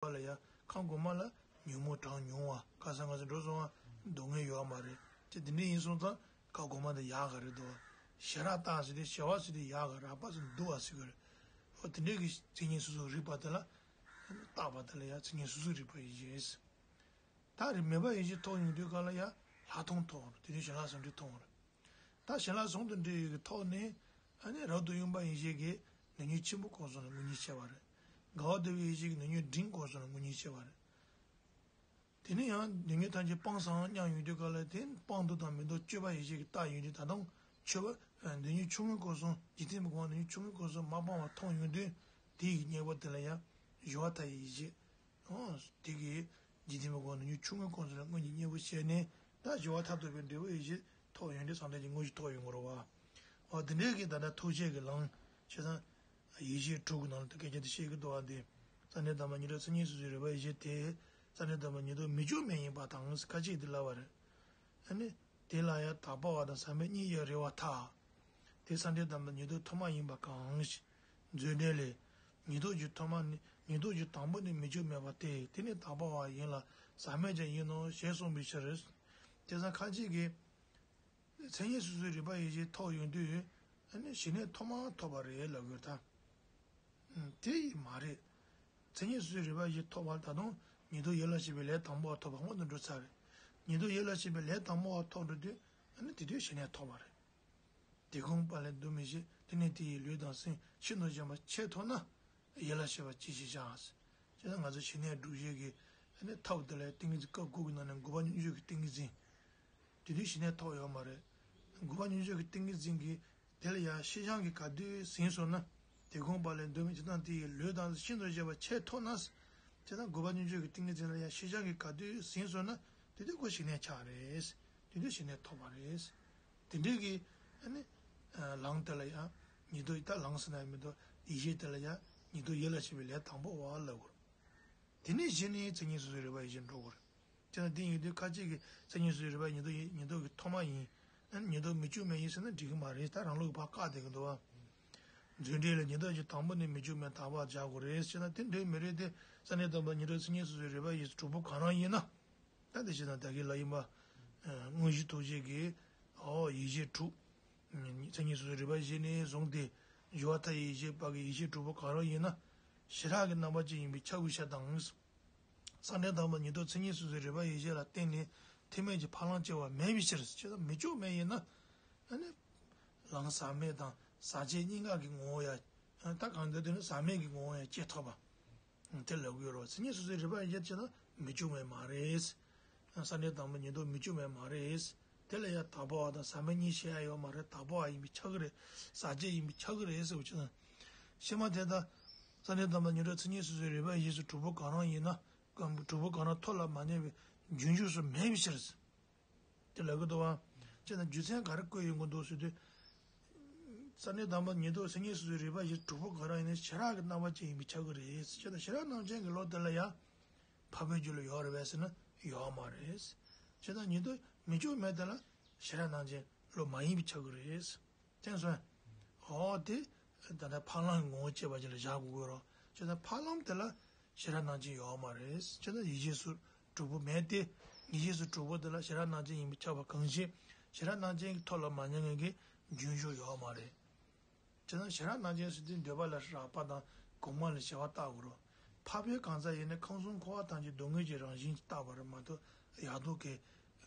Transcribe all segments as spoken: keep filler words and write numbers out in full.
བ་ལ་ཡ་ཁམས་གོང་མ་ལ་ཉོན་མོངས་གྲངས་ཉུང་བ་ཁ་སང་ཁ་སང་འགྲོ་སོང་བ་སྡུག་བསྔལ་ཡོད་མ་རེད། དེ་དེ་འདྲ་ཡིན་སོང་ཙང་ཁམས་གོང་མ་དེ་ཡག་ག་རེད་དོ། ཞི་རགས་རྟགས་ཟེར་དེ་ཞི་བ་ཟེར་དེ་ཡག་ག་རགས་པ་ཟེར་འདུག་བ་ཟེར་གི་རེད། ཨོ་དེ་འདྲའི་གི་མཚན་ཉིད་སོ་སོར་རིག་པ་དེ་ལ་རྟག་པ་དེ་ལ་ཡ་མཚན་ཉིད་སོ་སོར་རིག་པ་ཡིན་ཞེས། ད་རེས་མེད་པ་ཡིད་ཆེས་ཐོབ་ཡོང་དུས་ག་ལ་ཡ་ལྷག་མཐོང་ཐོབ་པ་རེད། དེ་དུས་བྱིན་རླབས་ཟུང་འབྲེལ་ཐོབ་པ་རེད། ད་བྱིན་རླབས་ཟུང་དུ་འབྲེལ་ཡོད་ཀྱི་ཐོག་ནས་ཨ་ནི་རབ་ཏུ་གཡེངས་པ་ཡེ་ཤེས་ཀྱིས་ནུས་ཉོན་ཆེན་པོ་སྐོར་གསུམ་ལ་དངོས་གཉེན་བྱེད་པ་རེད། དགའ་བ་ལྡན་པའི་ཡེ་ཤེས་ཀྱིས་ནུས་ཉོན་འབྲིང་སྐོར་གསུམ་ལ་དངོས་གཉེན་བྱེད་པ་རེད། དེ་ནས་ཡང་སྡུག་བསྔལ་ཐམས་ཅད་སྤངས་སམ་སྙམ་ཡོང་དུས་ག་ལ་དེ་སྤང་དུ་དང་མི་ལྡོག་སྤྱོད་པ་ཡེ་ཤེས་ཀྱིས་བརྟགས་ཡོང་དུས་ད་དུང་ཆོས་པ་སྡུག་བསྔལ་ཆུང་ངུའི་སྐོར་གསུམ་འཇིག་རྟེན་པའི་སྒོ་ནས་ཆུང་ངུའི་སྐོར་གསུམ་མ་སྤངས་པ་མཐོང་ཡོང་དུས་དེ་ཡི་གཉེན་པོ་དེ་ལ་ཡང་སྦྱོར་བ་མཐའ་ཡས་ཡེ་ཤེས། ཨོ། དེ་གིས་འཇིག་རྟེན་པའི་སྒོ་ནས་ཆུང་ངུའི་སྐོར་གསུམ་ལ་དངོས་ཀྱི་གཉེན་པོ་བྱས་ནས་ད་སྦྱོར་བ་མཐར་ཐུག་པའི་འབྲས་བུ་ཡེ་ཤེས་ཐོབ་ཡོང་དུས་བསམ་གཏན་གྱི་དངོས་གཞི་ཐོབ་ཡོང་གི་རེད་བ། ཨོ་དེ་འདྲའི་གི་ད་ལྟ་ཐུགས་རྗེ་གི་ལམ་བྱས་ཙང་ཡེ་ཤེས་དྲུག་གི་ནང་ལ་ད་སྐད་ཆ་དེ་བཤད་ཀྱི་འདུག་བ། དེ་རྩ་གནས་དམ་པ་ཉིད་རྟོགས་མཚན་ཉིད་སོ་སོའི་རིག་པ་ཡེ་ཤེས་དེ་རྩ་གནས་དམ་པ་ཉིད་རྟོགས་མི་འཇུག་མེད་ཡིན་པ་དང་ཁ་ཅིག་དེ་ལབ་པ་རེད། ཨ་ནི། དེ་ལ་ཡང་དག་པ་བ་དང་ཟག་མེད་གཉིས་ཀྱི་རེ་བ་མཐའ། དེ་རྩ་གནས་དམ་པ་ཉིད་རྟོགས་ཐོག་མ་ཡིན་པ་གང་ཞིག་མཛོད་འགྲེལ་ལས། ཉིད་རྟོགས་ཀྱི་ཐོག་མ་ནི་ཉིད་རྟོགས་ཀྱི་དང་པོ་ནི་མི་འཇུག་མེད་པ་སྟེ་དེ་ནི་དག་པ་བ་ཡིན་ལ་ཟག་མེད་ཀྱང་ཡིན་ནོ་ཞེས་གསུངས་པའི་ཕྱིར། དེ་ཙང་ཁ་ཅིག་གིས། མཚན་ཉིད་སོ་སོའི་རིག་པ་ཡེ་ཤེས་ཐོབ་ཡོང་དུས། ཨ་ནི་ཞི་གནས་ཐོག་མར་ཐོབ་པ་རེད་ལབ་དགོས་ད། ཨུམ། དེ་ཡིན་མ་རེད། མཚན་ཉིད་སོ་སོའི་རིག་པ་ཡེ་ཤེས་ཐོབ་པ་ད་དུང་ཉིད་རྟོགས་ཡིད་ལ་བྱེད་པའི་ལས་དང་པོ་བ་ཐོབ་པ་སྔོན་དུ་འགྲོ་ཚར་རེད། ཉིད་རྟོགས་ཡིད་ལ་བྱེད་པའི་ལས་དང་པོ་བ་ཐོབ་འགྲོ་དུས་ཨ་ནི་དེ་དུས་ཞི་གནས་ཐོབ་པ་རེད། དེ་ཀུན་པ་ལས་འདུ་མི་བྱེད་དེ་ནི་དེ་ཡི་ལུས་དང་སེམས་ཤིན་ཏུ་འཇམ་པ་ཆེས་མཐོ་ན། ཡིད་ལ་བྱེད་པ་ཅི་ཞིག་བྱ། ཅེས་ན་ང་ཚོ་ཞི་གནས་སྒྲུབ་བྱེད་ཀྱི་ཨ་ནི་ཐབས་དེ་ལ་ཏིང་ངེ་འཛིན་སྐབས་དགུ་གི་ནང་ནས་དགུ་པ་སྙོམས་འཇུག་གི་ཏིང་ངེ་འཛིན། དེ་དུས་ཞི་གནས་ཐོབ་ཡོད་མ་རེད། དགུ་པ་སྙོམས་འཇུག་གི་ཏིང་ངེ་འཛིན་གྱིས་དེ་ལ་ཡང་ཤེས་བྱ་གི་ག་དུས་ཟིན་སོང་ན། དེ་ཀུན་པ་ལས་འདུ་མི་བྱེད་དང་དེ་ཡི་ལུས་དང་ཤིན་ཏུ་འཇམ་པ་ཆེས་མཐོ་ན། ཅེས་ན་དགུ་པ་སྙོམས་འཇུག་གི་ཏིང་ངེ་འཛིན་ལ་ཡང་ཤེས་བྱ་གི་ག་དུས་ཟིན་སོང་ན་དེ་དུས་ཁོ་ཞི་གནས་ཆགས་རེད། དེ་དུས་ཞི་གནས་ཐོབ་པ་རེད། དེ་འདྲའི་གི་ཨ་ནི་ལམ་དེ་ལ་ཡང་ཉིད་རྟོགས་ད་ལམ་ཟེར་ན་མི་འདུག་ཡེ་ཤེས་དེ་ལ་ཡང་ཉིད་རྟོགས་ཡིད་ལ་བྱེད་པའི་ལས་དང་པོ་བ་ལབ་དགོས། དེ་ནས་གཞི་ནས་མཚན་ཉིད་སོ་སོའི་རིག་པ་ཡེ་ཤེས་འགྲོ་དགོས་རེད། དེ་ན་དེ་ཡིན་དུས་ཁ་ཅིག་གིས་མཚན་ཉིད་སོ་སོའི་རིག་པ་ཉིད་རྟོགས་ཉིད་རྟོགས་ཀྱི་ཐོག་མ་ཡིན། ཨ་ནི་ཉིད་རྟོགས་མི་འཇུག་མེད་ཡིན་ཟེར་ན་འགྲིག་གི་མ་རེད། ད་རང་ལུགས་ཕར་བཀག་བསྡད་ཀྱི་འདུག་བ། མཛོད་འགྲེལ་ལ་ཉིད་རྟོགས་ཀྱི་དང་པོ་ནི་མི་འཇུག་མེད་དག་པ་བྱ་དགོས་རེད་ཟེར་ན་དེ་འགྲིག་མི་རེད་དེ། རྩ་གནས་དམ་པ་ཉིད་རྟོགས་མཚན་ཉིད་སོ་སོའི་རིག་པ་ཡེ་ཤེས་དྲུག་པོ་གང་རང་ཡིན་ན། ད་དེ་བྱས་ན་ད་གིན་ལབ་ཡིན་པ། དངོས་གཞི་ཐུགས་རྗེ་གིས། ཨོ་ཡེ་ཤེས་དྲུག་མཚན་ཉིད་སོ་སོའི་རིག་པ་ཡེ་ཤེས་ནས་བཟུང་སྟེ། སྦྱོར་བ་མཐའ་ཡས་ཡེ་ཤེས་བར་གྱི་ཡེ་ཤེས་དྲུག་པོ་གང་རང་ཡིན་ན། ཞི་རགས་ཀྱི་རྣམ་པ་ཅན་ཡིན་པས་ཁྱབ་པའི་ཕྱིར་དང་། རྩ་གནས་དམ་པ་ཉིད་རྟོགས་མཚན་ཉིད་སོ་སོའི་རིག་པ་ཡེ་ཤེས་ལ་བརྟེན་ནས་ཐེག་དམན་གྱི་ཕ་ལམ་སྐྱེ་བ་མེད་པའི་ཕྱིར། ཅེས་དང་མི་འཇུག་མེད་ཡིན་ན། ཨ་ནི། ལམ་ཟག་མེད་དང་ཟག་བཅས་གཉིས་ཀ་གི་ངོ་བོ་ཡང་། ད་གང་འདོད་དུ་ནི་ཟག་མེད་ཀྱི་ངོ་བོ་ཡང་སྐྱེ་ཐུབ་པ། དེ་ལབ་ཀྱི་ཡོད་རེད་བ། མཚན་ཉིད་སོ་སོའི་རིག་པ་ཡེ་ཤེས་ན་མི་འཇུག་མེད་མ་རེད། རྩ་གནས་དམ་པ་ཉིད་རྟོགས་མི་འཇུག་མེད་མ་རེད། དེ་ལ་ཡང་དག་པ་བ་དང་ཟག་མེད་གཉིས་བཤད་ཡ་ཡོད་མ་རེད། དག་པ་བ་ཡིན་པས་ཁྱབ་ཀྱི་རེད། ཟག་བཅས་ཡིན་པས་ཁྱབ་ཀྱི་རེད་ཟེར་བ་ཅི་ན། ཤེས་མ་དེ་ལྟར། རྩ་གནས་དམ་པ་ཉིད་རྟོགས་མཚན་ཉིད་སོ་སོའི་རིག་པ་ཡེ་ཤེས་དྲུག་པོ་གང་རང་ཡིན་ན། དྲུག་པོ་གང་རང་ཐོག་ལ་མ་གནས་པའི་རྒྱུན་འཇུག་སུ་མེད་པའི་ཕྱིར། དེ་ལབ་ཀྱི་འདུག་བ། ཅེས་དང་རྒྱུ་མཚན་ག་རེ་བཀོད་ཡོང་གི་འདུག་ཟེར་དུས། རྩ་གནས་དམ་པ་ཉིད་རྟོགས་མཚན་ཉིད་སོ་སོའི་རིག་པ་ཡེ་ཤེས་དྲུག་པོ་གང་རང་ཡིན་ན་ཞི་རགས་ཀྱི་རྣམ་པ་ཅན་ཡིན་པས་ཁྱབ་ཀྱི་རེད། ཅེས་དང་ཞི་རགས་རྣམ་ཅན་གྱི་བློ་དེ་ལ་ཡང་། འཕགས་པའི་རྒྱུད་ལ་ཡོད་རེད་པས་ཟེར་ན་ཡོད་མ་རེད། ཅེས་དང་ཉིད་རྟོགས་མི་འཇུག་མེད་དེ་ལ་ཞི་རགས་རྣམ་ཅན་བློ་མ་ཡིན་པས་ཁྱབ་ཀྱི་རེད། དེ་ཚོ། ཨོ་དེ། ད་ལྟ་འཕགས་ལམ་གྱི་ངོ་བོ་སྐྱེས་པ་ཅིག་ལ་བཞག་དགོས་ཀྱི་རེད། ཅེས་དང་འཕགས་ལམ་དེ་ལ་ཞི་རགས་རྣམ་ཅན་ཡོད་མ་རེད། ཅེས་དང་ཡེ་ཤེས་སོ་དྲུག་པོ་མེད་དེ། ཡེ་ཤེས་སོ་དྲུག་པོ་དེ་ལ་ཞི་རགས་རྣམ་ཅན་ཡིན་པས་ཁྱབ་པ་གང་ཞིག་ཞི་རགས་རྣམ་ཅན་གྱི་ཐོག་ལ་མ་ཉམས་མཁན་གྱི་རྒྱུན་ཞུགས་ཡོད་མ་རེད། ཅེས་དང་ཞི་རགས་རྣམ་ཅན་ཟེར་དུས་འདོད་པ་ལ་རགས་པ་དང་གོང་མ་ལ་བྱ་བ་བཏགས་དགོས་རེད། འཕགས་པའི་གང་ཟག་ཡིན་ན་ཁམས་གསུམ་འཁོར་བ་ཐམས་ཅད་སྡུག་བསྔལ་གྱི་རང་བཞིན་གྱིས་བཏགས་པ་རེད་མ་གཏོགས་ཡག་སྡུག་གི།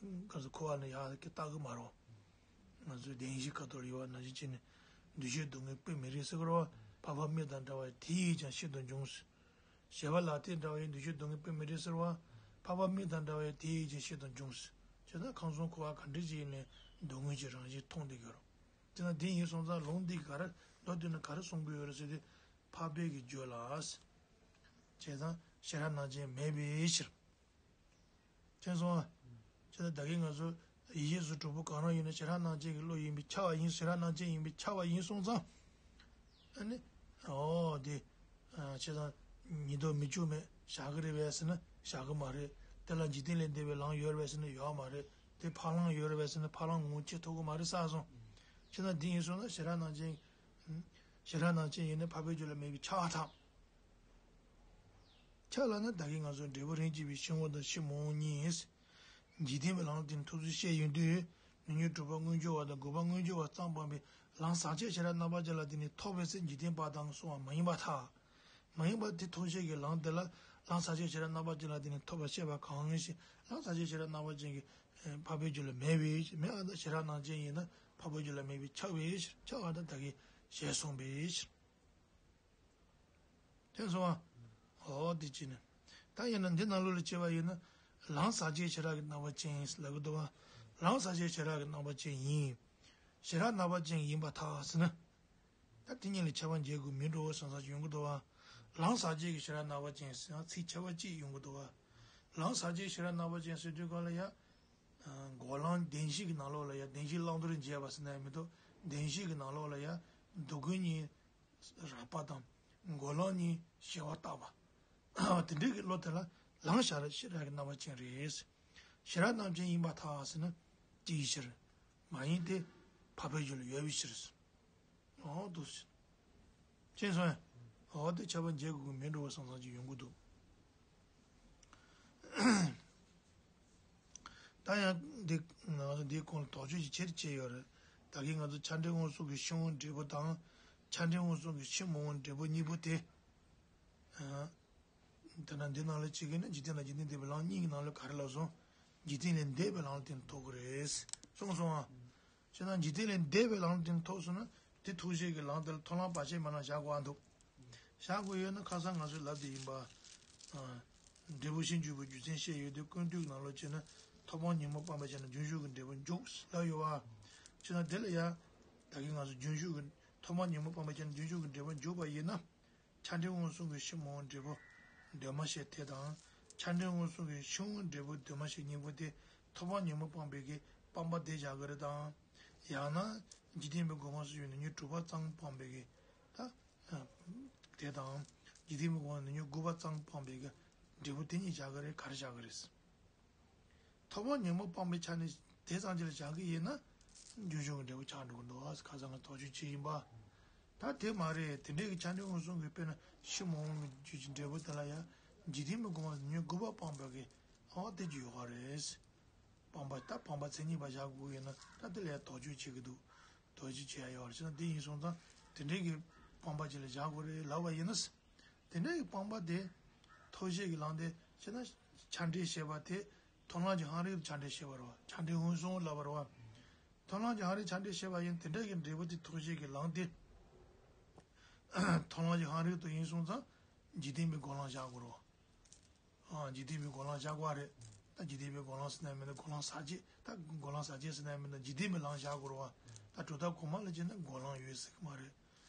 ག་ཚོད་འཁོར་བ་ནི་ཡག་གི་བཏགས་ཀྱི་མ་རེད། ང་ཚོའི་བདེན་བཞིའི་ཁ་ཐོག་ལ་ཡོད་པ་ནང་བཞིན་བྱས་ནས་འདུ་བྱེད་སྡུག་བསྔལ་དཔེ་མི་རིགས་ཟེར་གི་རེད་བ། འཕགས་པ་མིག་དང་འདྲ་བ་ཡི་དེ་ཡིས་ཀྱང་ཤིན་ཏུ་འབྱུང་ཟེར། བྱེད་པ་ལ་དེ་འདྲ་བ་ཡི་འདུ་བྱེད་སྡུག་བསྔལ་དཔེ་མི་རིགས་ཟེར་བ། འཕགས་པ་མིག་དང་འདྲ་བ་ཡི་དེ་ཡིས་ཀྱང་ཤིན་ཏུ་འབྱུང་ཟེར། བྱས་ན་ཁམས་གསུམ་འཁོར་བ་ག་འདྲ་ཅིག་ཡིན་ནའི་སྡུག་བསྔལ་གྱི་རང་བཞིན་མཐོང་བསྡད་ཀྱི་ཡོད་རེད། དེ་ན་དེ་ཡིན་སོང་ཙང་ལུང་འདི་ག་རེ་མདོ་འདི་ན་ག་རེ་གསུང་གི་ཡོད་རེད་ཟེར་དུས། འཕགས་པའི་གི་རྒྱུད་ལ། བྱས་ཙང་ཞི་རགས་རྣམ་ཅན་མེད་པའི་ཕྱིར། མཁྱེན་སོང་ཨ། བྱས་ཙང་ད་གིན་ང་ཚོ་ཡེ་ཤེས་སོ་དྲུག་པོ་གང་རང་ཡིན་ན་ཞི་རགས་རྣམ་ཅན་གྱི་བློ་ཡིན་པས་ཁྱབ་པ་ཡིན། ཞི་རགས་རྣམ་ཅན་ཡིན་པས་ཁྱབ་པ་ཡིན་སོང་ཙང་། ཨ་ནི། ཨོ་དེ། བྱས་ཙང་ཉིད་རྟོགས་མི་འཇུག་མེད་བཞག་གི་རེད་པས་ཟེར་ན་བཞག་གི་མ་རེད། དེ་ལ་འཇིག་རྟེན་ལས་འདས་པའི་ལམ་ཡོད་རེད་པས་ཟེར་ན་ཡོད་མ་རེད། དེ་འཕགས་ལམ་ཡོད་རེད་པས་ཟེར་ན་འཕགས་ལམ་ངོ་བོ་སྐྱེ་ཐུབ་ཀྱི་མ་རེད་བསམ་སོང་། བྱས་ཙང་འདི་ཡིན་སོང་ན་ཞི་རགས་རྣམ་ཅན། ཞི་རགས་རྣམ་ཅན་ཡིན་ན་འཕགས་པའི་རྒྱུད་ལ་མེད་པས་ཁྱབ་པར་ཐལ། ཆ་ལ་ན་ད་གིན་ང་ཚོ་འབྲས་བུ་རིན་ཆེན་པའི་ཕྱིར་འོང་དང་ཕྱིར་མི་འོང་གཉིས། འཇིག་རྟེན་པའི་ལམ་ལ་བརྟེན་ཐོབ་ཚུལ་བཤད་ཡོང་དུས། ནི་ཉོན་དྲུག་པ་དངོས་འབྱོར་བ་དང་དགུ་པ་དངོས་འབྱོར་བ་ཙམ་སྤངས་པའི་ལམ་ཟག་བཅས་ཤེས་རབ་རྣམ་པ་ཅན་ལ་བརྟེན་ནས་ཐོབ་པའི་ཚེ་འཇིག་རྟེན་པ་དང་གསུངས་པ་མ་ཡིན་པར་ཐལ། མ་ཡིན་པ་དེ་ཐོབ་བྱེད་ཀྱི་ལམ་དེ་ལ་ལམ་ཟག་བཅས་ཤེས་རབ་རྣམ་པ་ཅན་ལ་བརྟེན་ནས་ཐོབ་པར་བཤད་པ་གང་ཞིག་ལམ་ཟག་བཅས་ཤེས་རབ་རྣམ་པ་ཅན་གྱི་འཕགས་པའི་རྒྱུད་ལ་མེད་པའི་ཕྱིར། མེད་པ་དང་ཤེས་རབ་རྣམ་ཅན་ཡིན་ན་འཕགས་པའི་རྒྱུད་ལ་མེད་པའི་ཕྱིར། ཕྱིར་ཆགས་པ་དང་ད་གིན་ཞེས་གསུངས་པའི་ཕྱིར། དེ་སོང་བ། འོ་དེ་ཅི་ནི། ད་ཡིན་ན་འདི་ནང་ལོགས་ལ་བྱས་པ་ཡིན་ན། ལམ་ཟག་བཅས་ཤེས་རབ་ཀྱི་རྣམ་པ་ཅན་ལབ་ཀྱི་འདུག་བ། ལམ་ཟག་བཅས་ཤེས་རབ་ཀྱི་རྣམ་པ་ཅན་ཡིན། ཤེས་རབ་རྣམ་པ་ཅན་ཡིན་པར་ཐལ་ཟེར་ན། ད་དེ་གཉིས་ལ་ཁྱད་པར་འབྱེད་དགོས་མི་འགྲོ་བ་སང་སང་ཡོང་གི་འདུག་བ། ལམ་ཟག་བཅས་ཀྱི་ཤེས་རབ་རྣམ་པ་ཅན་ཟེར་ཡང་ཚིག་ཁྱད་པར་གཅིག་ཡོང་གི་འདུག་བ། ལམ་ཟག་བཅས་ཤེས་རབ་རྣམ་པ་ཅན་ཟེར་དུས་གང་ལ་ཡང་། འགོག་ལམ་བདེན་བཞི་གི་ནང་ལོགས་ལ་ཡང་བདེན་བཞི་བླང་དོར་འབྱེད་པ་ཟེར་ན་ཡང་མི་འདུག་བདེན་བཞི་གི་ནང་ལོགས་ལ་ཡང་སྡུག་ཀུན་གཉིས། རགས་པ་དང་། འགོག་ལམ་གཉིས་ཞི་བར་བརྟག་པ། དེ་འདྲའི་གི་བློ་དེ་ལ་ལམ་ཤེས་རབ་ཤེས་རབ་ཀྱི་རྣམ་པ་ཅན་རེད། ཤེས་རབ་རྣམ་ཅན་ཡིན་པར་ཐལ་ཟེར་ན། ཅིའི་ཕྱིར། མ་ཡིན་ཏེ། འཕགས་པའི་རྒྱུད་ལ་ཡོད་པའི་ཕྱིར། འོ་འདུག་ཟེར། མཁྱེན་སོང་ངས། འོ་དེ་ཁྱད་པར་འབྱེད་དགོས་ཀྱི་མི་འགྲོ་བ་སང་སང་ཅིག་ཡོང་གི་འདུག་ད་ཡང་འདི་ང་ཚོ་འདིའི་གོང་ལ་དོགས་གཅོད་ཅིག་ཕྱིར་བྱས་ཡོད་རེད། ད་གིན་ང་ཚོ་ཆ་འབྲིང་མངོན་སུམ་གྱི་ཕྱིར་འོང་འབྲས་བུ་དང་། ཆ་འབྲིང་མངོན་སུམ་གྱི་ཕྱིར་མི་འོང་འབྲས་བུ་གཉིས་པོ་དེ། ཨ། དེ་ན་འདི་ནང་ལ་བྱེད་ཀྱི་ནི་འཇིག་རྟེན་དང་འཇིག་རྟེན་འདས་པའི་ལམ་གཉིས་ཀྱི་ནང་ལ་ག་རེ་ལབ་སོང་། འཇིག་རྟེན་ལས་འདས་པའི་ལམ་ལ་བརྟེན་ཐོབ་ཀྱི་རེད། གསུངས་སོང་ཨ། བྱས་ན་འཇིག་རྟེན་ལས་འདས་པའི་ལམ་ལ་བརྟེན་ཐོབ་སོང་ན་དེ་ཐོབ་བྱེད་ཀྱི་ལམ་དེ་ལ་ཐོབ་ལམ་བར་ཆད་མེད་ལམ་བཞག་དགོས་ཨ་འདུག་བཞག་དགོས་ཡོད་ན་ཁ་སང་ང་ཚོས་ལབ་བསྡད་ཡིན་པ། ཨ། འབྲས་བུ་ཕྱིར་འཇུག་པའི་རྒྱུ་མཚན་བཤད་ཡོད་དུས་ཀུན་བཏུས་ནང་ལོགས་བྱས་ན་ཐོབ་དཔང་ཉོན་མོངས་སྤངས་པའི་ཕྱིར་ན་རྒྱུན་ཞུགས་ཀྱི་འབྲས་བུ་འཇུག་ལབ་ཡོད་པ། བྱས་ན་དེ་ལ་ཡང་། ད་གིན་ང་ཚོ་རྒྱུན་ཞུགས་ཀྱི་ཐོབ་དཔང་ཉོན་མོངས་སྤངས་པའི་ཕྱིར་ན་རྒྱུན་ཞུགས་ཀྱི་འབྲས་བུ་འཇུག་པ་ཡིན་ན། ཆ་འབྲིང་མངོན་སུམ་གྱི་ཕྱིར་མི་འོང་འབྲས་བུ་འདུས་མ་བྱས་དེ་དང་། ཆ་འབྲིང་མངོན་སུམ་གྱི་ཕྱིར་འོང་འབྲས་བུ་འདུས་མ་བྱས་གཉིས་པོ་དེ་ཐོབ་དཔང་ཉོན་མོངས་སྤངས་པའི་གི་སྤངས་པ་དེ་བཞག་གི་རེད་དམ། ཡང་ན། འཇིག་རྟེན་པའི་སྒོ་མང་སུ་ཡོད་ནས་ཉོན་དྲུག་པ་ཙམ་སྤངས་པའི་གི། ད། དེ་དང་། འཇིག་རྟེན་པའི་སྒོ་ནས་ཉོན་དགུ་པ་ཙམ་སྤངས་པའི་གི། འབྲས་བུ་དེ་གཉིས་བཞག་གི་རེད་ག་རེ་བཞག་གི་རེད། ཐོབ་དཔང་ཉོན་མོངས་སྤངས་པའི་ཆ་ནས་དེ་ཙམ་ཅིག་ལ་བཞག་གི་ཡིན་ན། རྒྱུན་ཞུགས་ཀྱི་འབྲས་བུ་ཆགས་འགྲོ་གི་འདུག་ཨ། ཁ་སང་ང་དོགས་གཅོད་བྱས་ཡིན་པ། ད་དེ་མ་རེད། དེ་འདྲའི་གི་ཆ་འབྲིང་མངོན་སུམ་གྱི་དཔེར་ན་ཕྱིར་མི་འོང་གི་རྒྱུ་ཀྱི་འབྲས་བུ་དེ་ལ་ཡང་། འཇིག་རྟེན་པའི་སྒོ་མང་སུ་ཉོན་དགུ་པ་སྤངས་པའི་གི། ཨོ་དེ་ཅིག་ཡོད་ག་རེད། སྤངས་པ་ད་སྤངས་པ་མཚན་ཉིད་པ་བཞག་དགོས་ཡོད་ན་ད་དེ་ལ་ཡང་དོགས་གཅོད་བྱེད་ཀྱི་འདུག་དོགས་གཅོད་བྱེད་ཡ་ཡོད་རེད་ཟེར་ན་དེ་ཡིན་སོང་ཙང་དེ་འདྲའི་གི་སྤངས་པ་ཅིག་ལ་བཞག་དགོས་རེད་ལབ་པ་ཡིན་ན། དེ་འདྲའི་གི་སྤངས་པ་དེ་ཐོབ་བྱེད་ཀྱི་ལམ་དེ་བྱས་ན་ཆ་འབྲིང་བཤད་པ་དེ་ཐོབ་ལམ་གྱི་ཧང་རིགས་དུ་ཆ་འབྲིང་བཤད་པ་རེད་བ། ཆ་འབྲིང་མངོན་སུམ་ལབ་པ་རེད་བ། ཐོབ་ལམ་གྱི་ཧང་རིགས་ཆ་འབྲིང་བཤད་པ་ཡིན་དེ་འདྲའི་གི་འབྲས་བུ་དེ་ཐོབ་བྱེད་ཀྱི་ལམ་དེ་ཐོབ་ལམ་གྱི་ཧང་རིགས་དུ་ཡིན་སོང་ཙང་འཇིག་རྟེན་པའི་སྒོ་ལམ་བཞག་དགོས་རེད་བ། ཨ། འཇིག་རྟེན་པའི་སྒོ་ལམ་བཞག་དགོས་རེད། ད་འཇིག་རྟེན་པའི་སྒོ་ལམ་ཟེར་ན་མིན་ན་སྒོ་ལམ་ཟག་བཅས་ད་སྒོ་ལམ་ཟག་བཅས་ཟེར་ན་མིན་ན་འཇིག་རྟེན་པའི་ལམ་བཞག་དགོས་རེད་བ། ད་གྲུབ་མཐའ་གོང་མ་ལ་བྱས་ན་སྒོ་ལམ་ཡོད་ཟེར་གི་མ་རེད།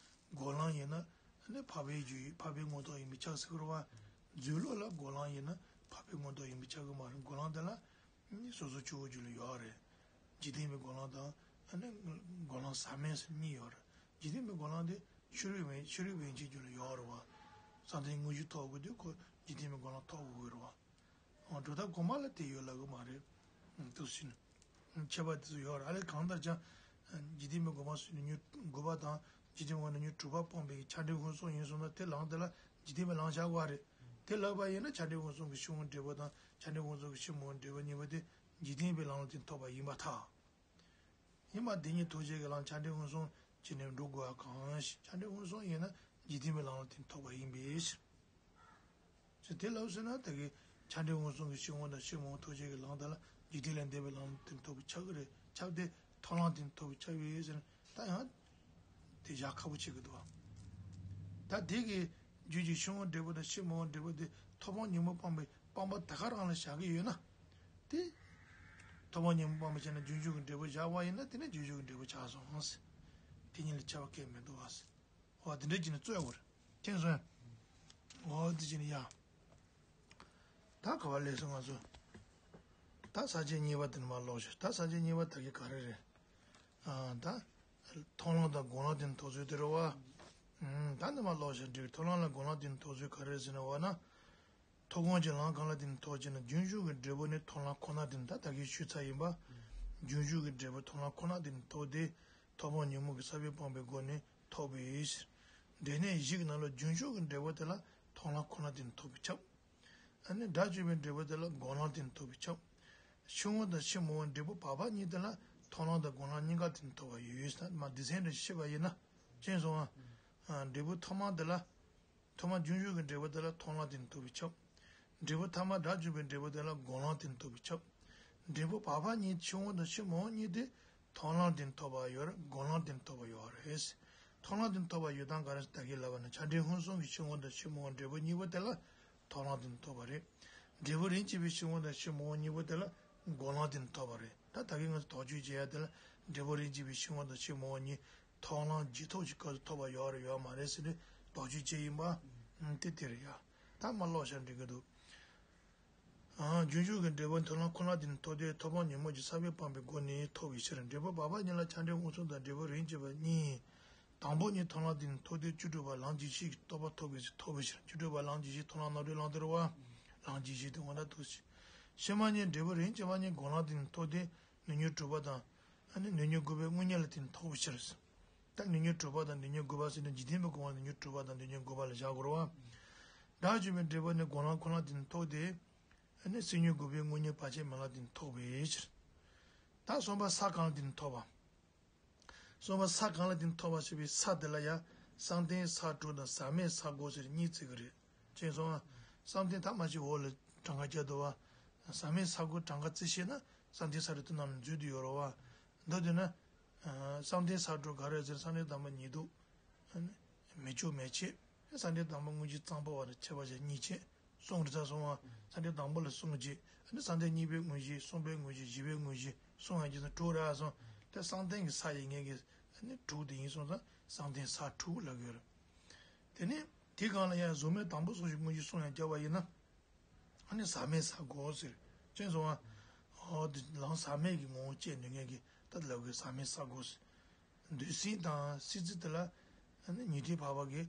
སྒོ་ལམ་ཡིན་ན་ནི་འཕགས་པའི་རྒྱུ་ཡིན་འཕགས་པའི་མངོན་རྟོགས་ཡིན་པས་ཁྱབ་ཟེར་གི་རེད་བ། རྫུས་ལུགས་ལ་སྒོ་ལམ་ཡིན་ན་འཕགས་པའི་མངོན་རྟོགས་ཡིན་པས་ཁྱབ་གི་མ་རེད། སྒོ་ལམ་དེ་ལ་ནི་སོ་སོ་ཆོས་སྐུ་རྒྱུད་ལ་ཡོད་རེད། འཇིག་རྟེན་པའི་སྒོ་ལམ་དང་ཨ་ནི་སྒོ་ལམ་ཟག་མེད་ཟེར་གཉིས་ཡོད་རེད། འཇིག་རྟེན་པའི་སྒོ་ལམ་དེ་ཕྱི་རོལ་པའི་ཕྱི་རོལ་པའི་ཆོས་རྒྱུད་ལ་ཡོད་རེད་བ། བསམ་གཏན་དངོས་གཞི་ཐོབ་དགོས་དུས་ཁོ་འཇིག་རྟེན་པའི་སྒོ་ལམ་ཐོབ་དགོས་ཀྱི་རེད་བ། གྲུབ་མཐའ་གོང་མ་ལ་དེ་ཡོད་ལབ་གི་མ་རེད། འདུག་ཟིན། ཁྱད་པར་དེ་ཚོ་ཡོད་རེད། ཨ་ལས་གང་ལྟར་ཀྱང་། འཇིག་རྟེན་པའི་སྒོ་མང་སུ་ཡོད་ནས་ཉོན་དགུ་པ་དང་འཇིག་རྟེན་པའི་སྒོ་ནས་ཉོན་དྲུག་པ་སྤངས་པའི་ཆ་འབྲིང་མངོན་སུམ་ཡིན་སོང་ན་དེ་ལམ་དེ་ལ་འཇིག་རྟེན་པའི་ལམ་བཞག་དགོས་རེད། དེ་ལབ་པ་ཡིན་ན་ཆ་འབྲིང་མངོན་སུམ་གྱི་ཕྱིར་འོང་འབྲས་བུ་དང་ཆ་འབྲིང་མངོན་སུམ་གྱི་ཕྱིར་མི་འོང་འབྲས་བུ་གཉིས་པོ་དེ་འཇིག་རྟེན་པའི་ལམ་ལ་བརྟེན་ཐོབ་པ་ཡིན་པར་ཐལ། ཡིན་པ་འདི་ཉིད་ཐོབ་བྱེད་ཀྱི་ལམ་ཆ་འབྲིང་མངོན་སུམ་བྱས་ནས་འགྲོ་དགོས་པ་གང་ཞིག་ཆ་འབྲིང་མངོན་སུམ་ཡིན་ན་འཇིག་རྟེན་པའི་ལམ་ལ་བརྟེན་ཐོབ་པ་ཡིན་པས། ཅེས་དེ་ལབ་ཟེར་ན་ད་གིན་ཆ་འབྲིང་མངོན་སུམ་གྱི་ཕྱིར་འོང་དང་ཕྱིར་མི་འོང་ཐོབ་བྱེད་ཀྱི་ལམ་དག་ལ་འཇིག་རྟེན་ལས་འདས་པའི་ལམ་ལ་བརྟེན་ཐོབ་པའི་ཆགས་ཀྱི་རེད། ཆགས་ཏེ་ཐོབ་ལམ་བརྟེན་ཐོབ་པའི་ཆགས་པས་ཟེར་ན་ད་ཡང་དེ་བཞག་ཁག་པོ་བྱེད་ཀྱི་འདུག་བ། ད་དེ་གི་རྒྱུད་ཀྱི་ཕྱིར་འོང་འབྲས་བུ་དང་ཕྱིར་མི་འོང་འབྲས་བུ་དེ་ཐོབ་དཔང་ཉོན་མོངས་སྤངས་པའི་སྤངས་པ་དེ་ག་རང་ལ་བཞག་གི་ཡོད་ན། དེ། ཐོབ་དཔང་ཉོན་མོངས་སྤངས་པའི་ཕྱིར་ན་རྒྱུན་ཞུགས་ཀྱི་འབྲས་བུ་བཞག་པ་ཡིན་ན་དེ་ནི་རྒྱུན་ཞུགས་ཀྱི་འབྲས་བུ་ཆགས་སོང་ཟེར། དེ་གཉིས་ལ་ཁྱད་པར་གང་ཡང་མི་འདུག་བ་ཟེར། འོ་དེ་འདྲ་བྱས་ནས་རྩོད་དགོས་རེད། མཁྱེན་སོང་ཡ། འོ་དེ་བྱས་ནས་ཡ། ད་ག་བ་ལས་སོང་ང་ཚོ། ད་ས་བཅད་གཉིས་པ་དེ་ནས་མར་ཀློག་ཤོག་ད་ས་བཅད་གཉིས་པ་ད་གི་ག་རེ་རེད། ཨ་ད། མཐོང་ལམ་དང་སྒོམ་ལམ་དེ་ནི་ཐོབ་ཚུལ་དེ་རེད་བ། ཨུམ་ད་ནི་མར་ཀློག་ཤོག་འགྲིག་མཐོང་ལམ་ལ་སྒོམ་ལམ་དེ་ནི་ཐོབ་ཚུལ་ག་རེ་རེད་ཟེར་ན་འོ་ན། ཐོབ་དགོངས་ཀྱི་ལམ་གང་ལ་བརྟེན་ནས་ཐོབ་ཅེ་ན་རྒྱུན་ཞུགས་ཀྱི་འབྲས་བུ་ནི་ཐོབ་ལམ་ཁོ་ན་བརྟེན་ད་ལྟ་གིན་ཞུས་ཚར་ཡིན་པ། རྒྱུན་ཞུགས་ཀྱི་འབྲས་བུ་ཐོབ་ལམ་ཁོ་ན་བརྟེན་ཐོབ་སྟེ། ཐོབ་དཔང་ཉོན་མོངས་ཀྱི་ས་བོན་སྤངས་པའི་སྒོ་ནས་ཐོབ་པའི་ཕྱིར། འབྲས་གནས་བཞི་གི་ནང་ལ་རྒྱུན་ཞུགས་ཀྱི་འབྲས་བུ་དེ་ལ་ཐོབ་ལམ་ཁོ་ན་བརྟེན་ཐོབ་པས་ཁྱབ། ཨ་ནི་སྒྲ་བརྗོད་པའི་འབྲས་བུ་དེ་ལ་སྒོམ་ལམ་དེ་ནི་ཐོབ་པས་ཁྱབ། ཕྱི་དངོས་དང་ཕྱི་མ་དངོས་འབྲས་བུ་བག་ཕེབས་གཉིས་དེ་ལ་མཐོང་ལམ་དང་སྒོམ་ལམ་གཉིས་ཀ་དེ་ནི་ཐོབ་པ་ཡོད་ཟེར་ན། མ་སྡེ་ཚན་འདྲ་ཞིག་བཤད་པ་ཡིན་ན། ཅན་སོང་བ། འབྲས་བུ་ཐོག་མ་དེ་ལ། ཐོག་མ་རྒྱུན་ཞུགས་ཀྱི་འབྲས་བུ་དེ་ལ་མཐོང་ལམ་དེ་ནི་ཐོབ་པས་ཁྱབ། འབྲས་བུ་ཐ་མ་སྒྲ་བརྗོད་པའི་འབྲས་བུ་དེ་ལ་སྒོམ་ལམ་དེ་ནི་ཐོབ་པས་ཁྱབ། འབྲས་བུ་བག་ཕེབས་གཉིས་ཕྱི་དངོས་དང་ཕྱི་མ་དངོས་གཉིས་དེ་མཐོང་ལམ་དེ་ནི་ཐོབ་པ་ཡོད་རེད། སྒོམ་ལམ་དེ་ནི་ཐོབ་པ་ཡོད་རེད། མཐོང་ལམ་དེ་ནི་ཐོབ་པ་ཡོད་སྟངས་ག་རེ་ད་གིན་ལབ་པ་ན། ཆ་འདྲེན་མངོན་སུམ་གྱི་ཕྱི་དངོས་དང་ཕྱི་མ་དངོས་འབྲས་བུ་གཉིས་པོ་དེ་ལ་མཐོང་ལམ་དེ་ནི་ཐོབ་པ་རེད། འབྲས་བུ་རིམ་གྱིས་པའི་ཕྱི་དངོས་དང་ཕྱི་མ་དངོས་གཉིས་པོ་དེ་ལ་སྒོམ་ལམ་དེ་ནི་ཐོབ་པ་རེད། ད་ད་གིན་ང་ཚོ་དོགས་གཅོད་བྱེད་ཡ་དེ་ལ་འབྲས་བུ་རིམ་གྱིས་པའི་ཕྱི་དངོས་དང་ཕྱི་མ་དངོས་གཉིས་མཐོང་ལམ་རྗེས་ཐོབ་ཀྱི་སྐབས་སུ་ཐོབ་པ་ཡོད་རེད་ཡོད་མ་རེད་ཟེར་ནས་དོགས་གཅོད་བྱས་ཡིན་པ། དེ་དེ་རེད་ཡ། ད་མ་ཀློག་བཞག་འགྲིག་གི་འདུག་ཨ། རྒྱུན་ཞུགས་ཀྱི་འབྲས་བུ་མཐོང་ལམ་ཁོ་ན་དེ་ནི་ཐོབ་སྟེ། ཐོབ་པ་ཉོན་མོངས་ཀྱི་ས་བོན་སྤངས་པའི་སྒོ་ནས་ཐོབ་པའི་ཕྱིར། འབྲས་བུ་བག་ཕེབས་གཉིས་ལ་ཆ་འདྲེན་མངོན་སུམ་དང་འབྲས་བུ་རིམ་གྱིས་པ་གཉིས། དང་པོ་གཉིས་མཐོང་ལམ་དེ་ནི་ཐོབ་སྟེ་བཅུ་དྲུག་པ་ལམ་རྗེས་ཤེས་ཀྱི་རྟོགས་པ་ཐོབ་པའི་ཕྱིར། ཐོབ་པའི་ཕྱིར། བཅུ་དྲུག་པ་ལམ་རྗེས་ཤེས་མཐོང་ལམ་རྣམ་གྲོལ་ལམ་དེ་རེད་བ། ལམ་རྗེས་ཤེས་དེ་འོ་ན་འདུག་ཕྱི་མ་གཉིས་འབྲས་བུ་རིམ་གྱིས་པ་གཉིས་སྒོམ་ལམ་དེ་ནི་ཐོབ་སྟེ་ནུས་ཉོན་དྲུག་པ་དང་། ཨ་ནི་ནུས་ཉོན་དགུ་པའི་དངོས་གཉེན་ལ་དེ་ནི་ཐོབ་པའི་ཕྱིར། ད་ནུས་ཉོན་དྲུག་པ་དང་ནུས་ཉོན་དགུ་པ་ཟེར་ན་འཇིག་རྟེན་པའི་སྒོམ་ལམ་ནུས་ཉོན་དྲུག་པ་དང་ནུས་ཉོན་དགུ་པ་ལ་བཞག་དགོས་རེད་བ། སྒྲ་བརྗོད་པའི་འབྲས་བུ་ནི་སྒོམ་ལམ་ཁོ་ན་དེ་ནི་ཐོབ་སྟེ། ཨ་ནི་སེམས་ཉོན་དགུ་པའི་དངོས་གཉེན་བར་ཆད་མེད་ལམ་དེ་ནི་ཐོབ་པའི་ཕྱིར། ད་གསུམ་པ་ས་གང་ལ་དེ་ནི་ཐོབ་པ། གསུམ་པ་ས་གང་ལ་དེ་ནི་ཐོབ་པ་ཞེས་པའི་ས་དེ་ལ་ཡང་བསམ་གཏན་ས་དྲུག་དང་ཟག་མེད་ས་དགུ་ཟེར་གཉིས་བརྩི་གི་རེད། ཅན་སོང་བ། བསམ་གཏན་ད་མ་ཤི་འོག་ལ་གྲངས་ཀ་བརྒྱབ་འདུག་བ། ཟག་མེད་ས་དགུ་གྲངས་ཀ་བརྩི་ཤེས་ན་བསམ་གཏན་ས་དྲུག་དེ་ནང་ལ་འཛུལ་དུ་ཡོད་རེད་བ། མདོར་བསྡུས་ན། བསམ་གཏན་ས་དྲུག་ག་རེ་ཟེར། བསམ་གཏན་དང་པོ་ཉིད་དུ། མི་སྐྱོ་མེད་བྱེད། བསམ་གཏན་དང་པོ་དངོས་གཞི་གཙང་པོ་བ་དང་ཁྱད་པར་ཅན་གཉིས་བྱེད། གསུམ་རེད་ད་སོང་བ། བསམ་གཏན་དང་པོ་ལ་གསུམ་བྱེད། ཨ་ནི་བསམ་གཏན་གཉིས་པའི་དངོས་གཞི། གསུམ་པའི་དངོས་གཞི། བཞི་པའི་དངོས་གཞི། གསུམ་ཡང་བྱེད་ན་དྲུག་རེད་སོང་། དེ་བསམ་གཏན་གྱི་ས་ཡིན་མཁན་གྱི་ཨ་ནི་དྲུག་དེ་ཡིན་སོང་ཙང་བསམ་གཏན་ས་དྲུག་ལབ་ཀྱི་ཡོད་རེད། དེ་ནས་དེའི་སྒང་ལ་ཡང་གཟུགས་མེད་དང་པོ་སོགས་ཀྱི་དངོས་གཞི་གསུམ་ཡང་བརྒྱབ་པ་ཡིན་ན། ཨ་ནི་ཟག་མེད་ས་དགུ་ཟེར། ཅན་སོང་བ། ཨོ་དེ་ལམ་ཟག་མེད་ཀྱི་ངོ་བོ་སྐྱེས་ནུས་མཁན་གྱི་ད་ལབ་དགོས། ཟག་མེད་ས་དགུ་ཟེར། འདོད་སེམས་དང་སྲིད་རྩེ་དེ་ལ་ཨ་ནི་ཉན་ཐོས་བར་པ་གི་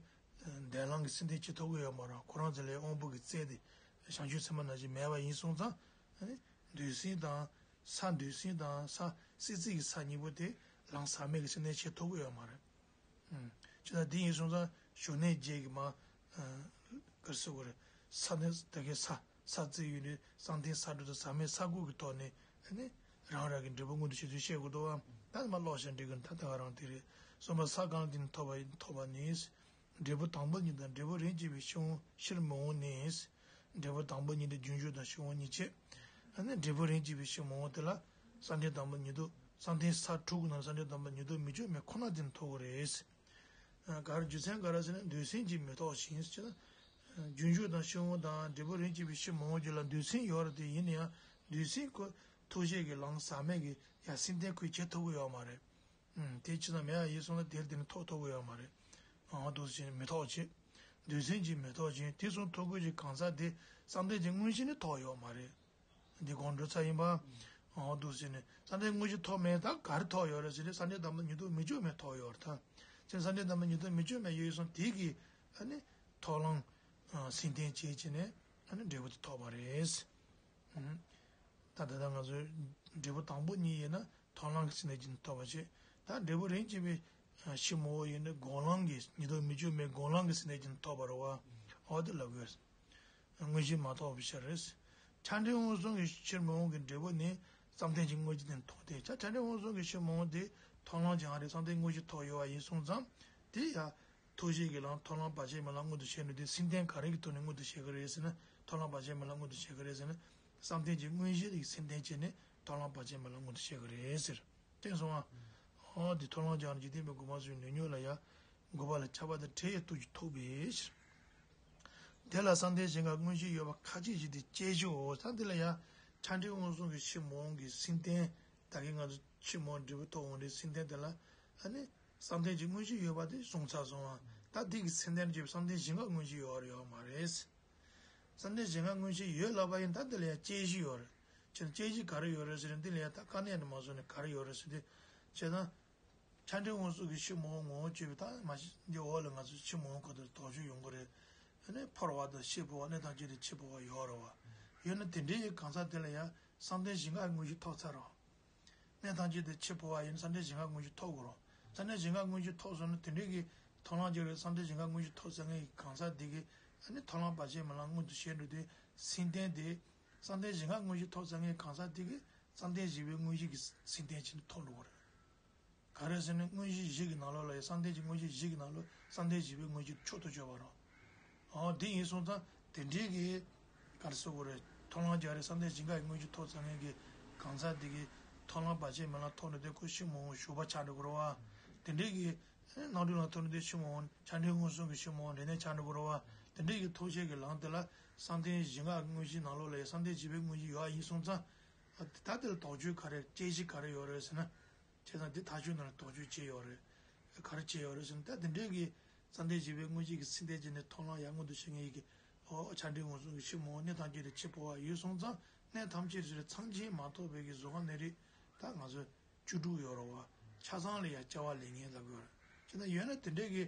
འདས་ལམ་གྱི་སེམས་རྟེན་བྱེད་ཐུབ་ཀྱི་ཡོད་མ་རེད། ཁོ་རང་ཚོ་ལས་དབང་པོ་གི་རྩལ་དེ་བྱང་ཆུབ་སེམས་དཔའ་ནང་བཞིན་མེད་པ་ཡིན་སོང་ཙང་། ཨ་ནི་འདོད་སེམས་དང་ས། འདོད་སེམས་དང་ས། སྲིད་རྩེ་གི་ས་གཉིས་པོ་དེ་ལམ་ཟག་མེད་ཀྱི་སེམས་རྟེན་བྱེད་ཐུབ་ཀྱི་ཡོད་མ་རེད། ཅི་ལྟར་འདི་ཡིན་སོང་ཙང་ཞུགས་གནས་བརྒྱད་ཀྱི་མ། ག་རེ་ཟེར་དགོས་རེད། ས་ནི་ད་གའི་ས། ས་རྩེ་ཡོད་ནི་བསམ་གཏན་ས་དྲུག་དང་ཟག་མེད་ས་དགུ་གི་ཐོག་ནས་ཨ་ནི་རང་རང་གི་འབྲས་བུ་མངོན་དུ་བྱེད་ཚུལ་བཤད་དགོས་འདུག་བ། ད་མ་ཀློག་བྱས་འགྲིག་གི། ད་ད་ག་རང་དེ་རེད། གསུམ་པ་ས་གང་ལ་དེ་ནི་ཐོབ་པ་ཐོབ་པ་ནི། འབྲས་བུ་དང་པོ་ཉིད་དང་འབྲས་བུ་རིམ་གྱིས་པའི་ཕྱི་མ་དངོས་ནི། འབྲས་བུ་དང་པོ་ཉིད་དེ་རྒྱུན་ཞུགས་དང་ཕྱི་མ་དངོས་གཉིས་བྱེད། ཨ་ནི་འབྲས་བུ་རིམ་གྱིས་པའི་ཕྱི་མ་དངོས་དེ་ལ་བསམ་གཏན་དང་པོ་ཉིད་དུ། བསམ་གཏན་ས་དྲུག་གི་ནང་བསམ་གཏན་དང་པོ་ཉིད་དུ་མི་སྐྱོ་མེད་ཁོ་ན་དེ་ནི་ཐོབ་ཀྱི་རེད། ག་རེ་རྒྱུ་མཚན་ག་རེ་ཟེར་ན་འདོད་སེམས་ཀྱིས་མི་རྟོགས་ཤིང་ཟེར་ན། རྒྱུན་ཞུགས་དང་ཕྱི་མ་དང་འབྲས་བུ་རིམ་གྱིས་པའི་ཕྱི་མ་དངོས་བརྒྱུད་ལ་འདོད་སེམས་ཡོད་རེད་དེ། ཡིན་ན་ཡང་འདོད་སེམས་ཁོ་ཐུགས་བཞེད་ཀྱི་ལམ་ཟག་མེད་ཀྱི་ཡང་སེམས་རྟེན་ཁོས་བྱེད་ཐུབ་ཀྱི་ཡོད་མ་རེད། དེ་ཕྱི་ན་མེད་ཡ་ཡིན་སོང་ན་དེར་དེ་ནི་ཐོབ་ཐུབ་ཀྱི་ཡོད་མ་རེད། འོ་འདུག་ཟེར་ནས་མི་རྟོགས་བྱེད། འདོད་སེམས་ཀྱིས་མི་རྟོགས་ཤིང་དེ་གསུམ་ཐོབ་དགོས་ཀྱི་གང་ཟག་དེ་བསམ་གཏན་གྱི་དངོས་གཞི་ནི་ཐོབ་ཡོད་མ་རེད། འདི་གོང་འགྲོ་ཚར་ཡིན་པ། འོ་འདུག་ཟེར་ནས་བསམ་གཏན་དངོས་གཞི་ཐོབ་མེད་ད་ག་རེ་ཐོབ་ཡོད་རེད་ཟེར་ནས་བསམ་གཏན་དང་པོ་ཉིད་དུ་མི་སྐྱོ་མེད་ཐོབ་ཡོད་རེད་ད། ཅེས་བསམ་གཏན་དང་པོ་ཉིད་དུ་མི་སྐྱོ་མེད་ཡོད་སོང་དེ་གིས་ཨ་ནི་ཐོབ་ལམ་སེམས་རྟེན་བྱེད་བྱས་ནས་ཨ་ནི་འབྲས་བུ་དེ་ཐོབ་པ་རེད། ད་ད་ལྟ་ང་ཚོའི་འབྲས་བུ་དང་པོ་ཉིད་ཡིན་ན་ཐོབ་ལམ་གྱི་སེམས་རྟེན་གྱིས་ཐོབ་པ་བྱེད། ད་འབྲས་བུ་རིམ་གྱིས་པའི་ཕྱི་མ་ཡིན་ན་སྒོམ་ལམ་གྱི་ཉིད་དུ་མི་སྐྱོ་མེད་སྒོམ་ལམ་གྱི་སེམས་རྟེན་གྱིས་ཐོབ་པ་རེད་བ། འོ་དེ་ལབ་དགོས། དངོས་གཞི་མ་རྟོགས་པའི་ཕྱིར། ཆ་འདྲེན་མངོན་སུམ་གྱི་ཕྱིར་མ་འོངས་ཀྱི་འབྲས་བུ་ནི་བསམ་གཏན་གྱི་དངོས་གཞི་དེ་ཐོབ་སྟེ། ཆ་ཆ་འདྲེན་མངོན་སུམ་གྱི་ཕྱིར་མ་འོངས་དེ་ཐོབ་ལམ་ཀྱང་རེད། བསམ་གཏན་དངོས་གཞི་ཐོབ་ཡོད་པ་ཡིན་སོང་ཙང་དེ་ཡང་ཐུགས་བཞེད་ཀྱི་ལམ་ཐོབ་ལམ་བར་ཆད་མེད་ལམ་མངོན་དུ་བྱས་ནས་དེ་སེམས་རྟེན་ག་རེ་གི་ཐོག་ནས་མངོན་དུ་བྱེད་ཀྱི་རེད་ཟེར་ན་ཐོབ་ལམ་བར་ཆད་མེད་ལམ་མངོན་དུ་བྱེད་ཀྱི་རེད་ཟེར་ན་བསམ་གཏན་གྱི་དངོས་གཞི་དེ་སེམས་རྟེན་བྱས་ནས་ཐོབ་ལམ་བར་ཆད་མེད་ལམ་མངོན་དུ་བྱེད་ཀྱི་རེད་ཟེར། དེ་སོང་ང་། འོ་དེ་ཐོབ་ལམ་ཀྱང་འཇིག་རྟེན་པའི་སྒོམ་པ་སོགས་ནུས་ཉོན་ལ་ཡང་། དགོས་པ་ལ་ཁྱབ་པ་དང་བྲལ་བའི་སྟོབས་ཀྱིས་ཐོབ་པའི་ཕྱིར། དེ་ལ་བསམ་གཏན་གཞན་དགའི་དངོས་གཞི་ཡོད་པ་ཁ་ཅིག་བཞིན་དུ་སྐྱེ་གཞིའོ། ད་འདི་ལ་ཡང་ཆ་འདྲེན་མངོན་སུམ་གྱི་ཕྱིར་མ་འོངས་ཀྱི་སེམས་རྟེན་ད་གིན་ང་ཚོ་ཕྱིར་མ་འོངས་འབྲས་བུ་ཐོབ་འོང་དུས་སེམས་རྟེན་དེ་ལ་ཨ་ནི་བསམ་གཏན་གྱི་དངོས་གཞི་ཡོད་པ་དེ་གསུངས་ཚར་སོང་བ། ད་འདི་གི་སེམས་རྟེན་བྱེད་པའི་བསམ་གཏན་གཞན་དགའི་དངོས་གཞི་ཡོད་རེད་ཡོད་མ་རེད། བསམ་གཏན་གཞན་དགའི་དངོས་གཞི་ཡོད་ལབ་པ་ཡིན་ད་འདི་ལ་ཡང་སྐྱེ་གཞི་ཡོད་རེད། ཅེས་སྐྱེ་གཞི་ག་རེ་ཡོད་རེད་ཟེར་ན་འདི་ལ་ཡང་ད་དཀའ་གནད་ནས་མ་བཟུང་ནས་ག་རེ་ཡོད་རེད་ཟེར་དུས། བྱས་ན། ཆ་འདྲེན་མངོན་སུམ་གྱི་ཕྱིར་མ་འོངས་ངོ་བོ་བཅུ་པའི་ད་མ་གཞི་འདི་འོག་ལ་ང་ཚོས་ཕྱིར་མ་འོངས་གོ་དོན་དོགས་གཅོད་ཡོང་གི་རེད། ཨ་ནི་འཕོ་བ་དང་ཤེས་འཕོ་བ་གནས་སྟངས་ཅི་སྟེ་འཆི་འཕོ་བ་ཡོད་རེད་བ། ཡོད་ན་དེ་འདྲའི་གང་ཟག་དེ་ལ་ཡང་བསམ་གཏན་གཞན་དགའི་དངོས་གཞི་ཐོབ་ཚར་རོ། གནས་སྟངས་ཅི་སྟེ་འཆི་འཕོ་བ་ཡིན་ན་བསམ་གཏན་གཞན་དགའི་དངོས་གཞི་ཐོབ་དགོས་རོ། བསམ་གཏན་གཞན་དགའི་དངོས་གཞི་ཐོབ་སོང་ན་དེ་འདྲའི་གི་ཐོབ་ལམ་ཅིག་རེད། བསམ་གཏན་གཞན་དགའི་དངོས་གཞི་ཐོབ་ཚར་མཁན་གྱི་གང་ཟག་དེ་གི་ཨ་ནི་ཐོབ་ལམ་བར་ཆད་མེད་ལམ་མངོན་དུ་བྱས་འགྲོ་དུས་ སེམས་རྟེན་དེ་བསམ་གཏན་གཞན་དགའི་དངོས་གཞི་ཐོབ་ཚར་མཁན་གང་ཟག་དེ་གིས་བསམ་གཏན་བཞི་པའི་དངོས་གཞི་གི་སེམས་རྟེན་བྱས་ནས་ཐོབ་འགྲོ་གི་རེད། ག་རེ་ཟེར་ན་དངོས་གཞི་བཞི་གི་ནང་ལོགས་ལ་ཡང་བསམ་གཏན་གྱི་དངོས་གཞི་བཞི་གི་ནང་ལོགས་བསམ་གཏན་བཞི་པའི་དངོས་གཞི་མཆོག་ཏུ་གྱུར་པ་རེད། འོ་དེ་ཡིན་སོང་ཙང་དེ་འདྲའི་གི་ག་རེ་ཟེར་དགོས་རེད། ཐོབ་ལམ་རྒྱག་རེས་བསམ་གཏན་གཞན་དགའི་དངོས་གཞི་ཐོབ་ཚར་མཁན་གྱི་གང་ཟག་དེ་གིས་ཐོབ་ལམ་བར་ཆད་མེད་ལམ་ཐོབ་ནས་དེ་ཁོ་ཤི་མ་འོང་ཞུགས་པ་ཆགས་འགྲོ་གི་རེད་བ། དེ་འདྲའི་གི་རྣམ་གྲོལ་ལམ་ཐོབ་ནས་དེ་ཤི་མ་འོང་ཆགས་འདྲེན་མངོན་སུམ་གྱི་ཤི་མ་འོང་འབྲས་གནས་ཆགས་འགྲོ་གི་རེད་བ། དེ་འདྲའི་གི་ཐོབ་བྱེད་ཀྱི་ལམ་དེ་ལ་བསམ་གཏན་གཞན་དགའི་དངོས་གཞིའི་ནང་ལོགས་ལ་ཡང་བསམ་གཏན་བཞི་པའི་དངོས་གཞི་ཡོད་ཡིན་སོང་ཙང་། ད་དེ་ལ་དོགས་གཅོད་ག་རེ་དཔྱད་གཞི་ག་རེ་ཡོད་རེད་ཟེར་ན། བྱས་ཙང་འདི་ཐག་གཅོད་ནང་ལ་དོགས་གཅོད་བྱས་ཡོད་རེད། ག་རེ་བྱས་ཡོད་རེད་ཟེར་ན་ད་དེ་འདྲའི་གི་བསམ་གཏན་བཞི་པའི་དངོས་གཞི་གི་སེམས་རྟེན་བྱས་ནས་ཐོབ་ལམ་ཡར་མངོན་དུ་བྱེད་མཁན་ཡི་གི་ཨོ་ཆགས་འདྲེན་མངོན་སུམ་གྱི་ཤི་མ་འོང་གནས་ཐམས་ཅད་དུ་འཆི་འཕོ་བ་ཡོད་སོང་ཙང་གནས་ཐམས་ཅད་དུ་མཚམས་གཅིག་མ་གཏོགས་པའི་གི་གཟུགས་ཁམས་གནས་རིགས་ད་ང་ཚོ་བཅུ་དྲུག་ཡོད་རེད་བ། ཆ་ཚང་ལ་ཡང་སྐྱེ་བ་ལེན་མཁན་ལབ་དགོས་རེད། བྱས་ན་ཡོད་ན་དེ་འདྲའི་གི་